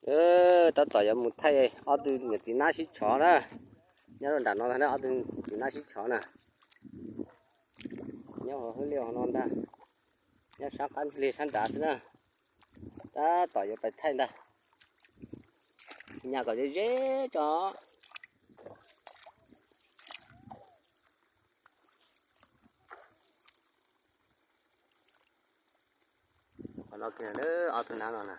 Tab tom yuav mus thaij ob tug niam txiv nab sib tshov na. Nyob rau nram no ntag na, ob tug txiv nab sib tshov na. Nyob hauv hauv liaj hauv no ntag. Nyob sab qab ntug liag sab nrad xwb na. Tab tom yuav pais thaij ntag. Nyas kom ze ze tso. Qhov no kiag na, ob tug nab no na.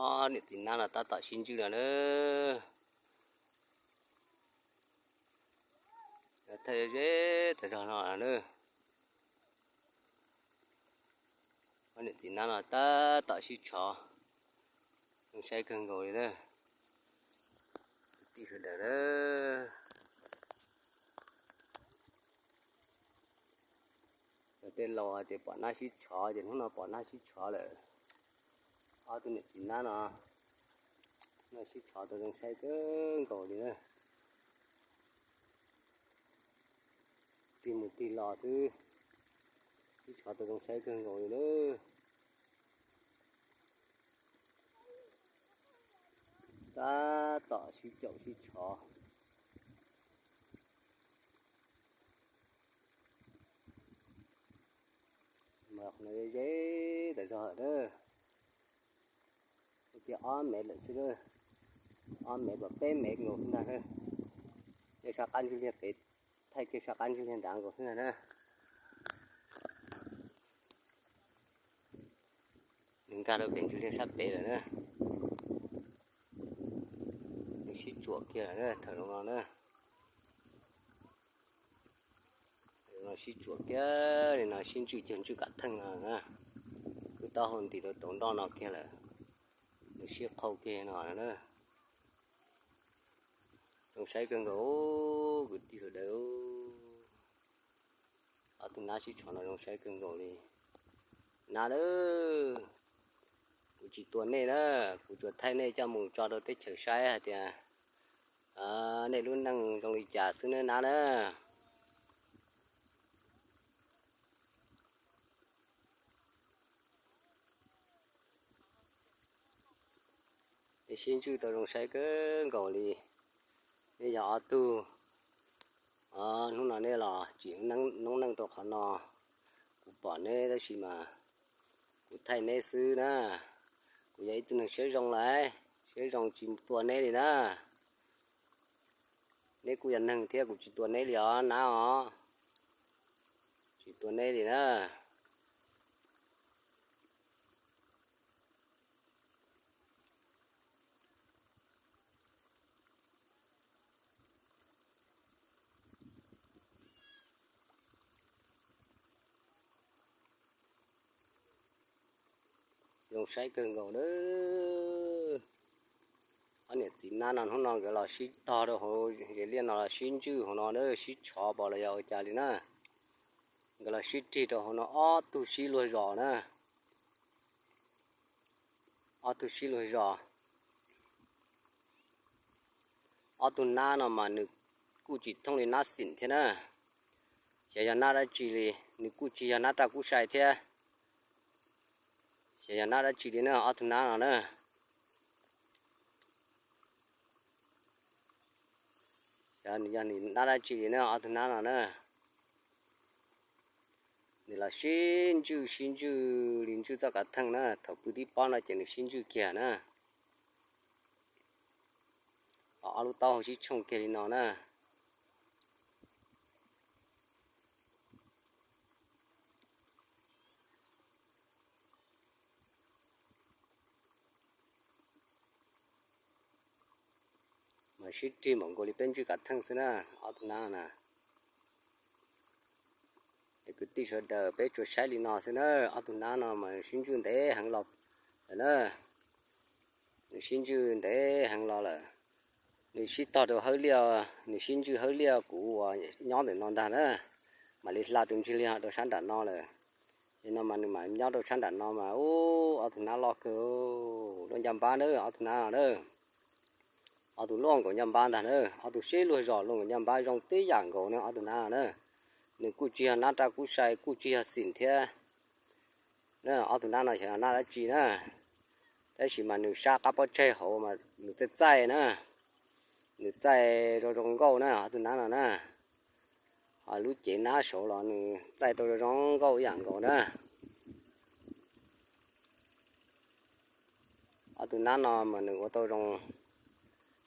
Ob niam txiv nab no tab tom sib ntswj no na. Thaij ze tas zog no na. Ob niam txiv nab no tab tom sib tshov, zoo saib kawg nkaus li na. Kwv tij sawv daws na, tej laus hais tias pom nab sib tshov ces hnub no pom nab sib tshov lawm. Ob tug niam txiv nab no, nab sib tshov tau zoo saib kawg nkaus li na. Tig mus tig los xwb, sib tshov tau zoo saib kawg nkaus li na. Tab tom sib caum sib tshov. Mas qhov no ze tas zog lawm na. Tias ob mev lawm xwb na, ob mev kom peb mev nkaus xwb ntag na. Nyob sab qab ntug liag pem, thaij kiag sab qab ntug liag nrad nkaus xwb ntag na. Nws nkag rau pem ntug liag sab pem lawm na. Nws sib tsuam kiag lawm na thaum zoo no na. Sib tsuam kiag li no, sib ntswj cuag ntswj kav theej no na. Kwj taub hau ntim rau tauv nroj no kiag lawm, nws sib qhau kiag no na. Zoo saib kawg nkaus kwv tij sawv daws. Ob tug nab sib tshov no zoo saib kawg nkaus li. Nab na, kuv tsis tua nej na, kuv tsuas thaij nej coj mus tso rau teb chaws saib hais tias nej lub neej zoo li cas xwb na nab na. Nej sib ntswj tau zoo saib kawg nkaus li. Nej yog ob tug, hnub no nej los tsim noob neej rau qhov no, kuv pom neb tab sis mas kuv thaij neb xwb na. Kuv yog ib tug neeg siab zoo lawm, siab zoo tsis tua neb li na. Neb kuj yog neeg thiab, kuv tsis tua neb li os nab os, tsis tua neb li na. Zoo saib kawg nkaus na. Ob niam txiv nab no hnub no nkawd los sib tog rau hauv ze liaj no los sib ntswj hauv no na, sib tshov pom los yog ua cas li na. Nkawd los sib rig rau hauv no, ob tug sib luag zos na. Ob tug sib luag zos. Ob tug nab no mas nws kuj tsis thooj li nab xim thiab na. Xyov yog nab dab tsi li, nws kuj tsis yog nab raj kub sai thiab. Xyov yog nab dab tsi li na, ob tug nab no na. Xyov nws yog nws nab dab tsi li na, ob tug nab no na. Nws los sib ntswj sib ntswj li ntswj txoj kav theej na, thaum pw tib pob no ces nws sib ntswj kiag na. Ob lub taub hau sib tshooj kiag li no na. Mas sib rig npaum nkaus li peb ntswj kav theej xwb na, ob tug nab na. Es kwv tij sawv daws, peb tsuas saib li no xwb na, ob tug nab no mas sib ntswj ntev heev los lawm na. Nws sib ntswj ntev heev los lawm. Nws sib tog rau hauv liaj, nws sib ntswj hauv liaj kuv uas nyob ntawm no ntag na. Mam li hla tus ntswg liag rau sab nram no lawm. Li no mas nws mam nyob rau sab nram no mas ub, ob tug nab loj kawg, luaj ncaj npab na ob tug nab no na. Ob tug luaj nkaus ncaj npab ntag na, ob tug sib luag zos luaj nkaus ncaj npab, zoo tib yam nkaus na ob tug nab no na. nws kuj tsis yog nab raj kub sai, kuj tsis yog xim thiab. Na, ob tug nab no xyov yog nab dab tsi na, tab sis mas nws sab qab pob tsaig hauv mas nws txaij txaij na, nws txaij zoo zoo nkauj na ob tug nab no na. Ho lub cev nab saud los nws txaij tau zoo zoo nkauj ib yam nkaus na. Ob tug nab no mas nws ua tau zoo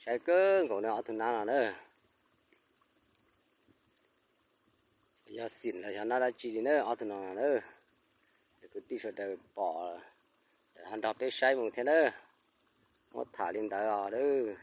saib kawg nkaus na ob tug nab no na. Yog xim los yog nab dab tsi li na ob tug no na. Kwv tij sawv daws pom lawm ho nrog peb saib mus thiab na. Muab tham li ntawd os.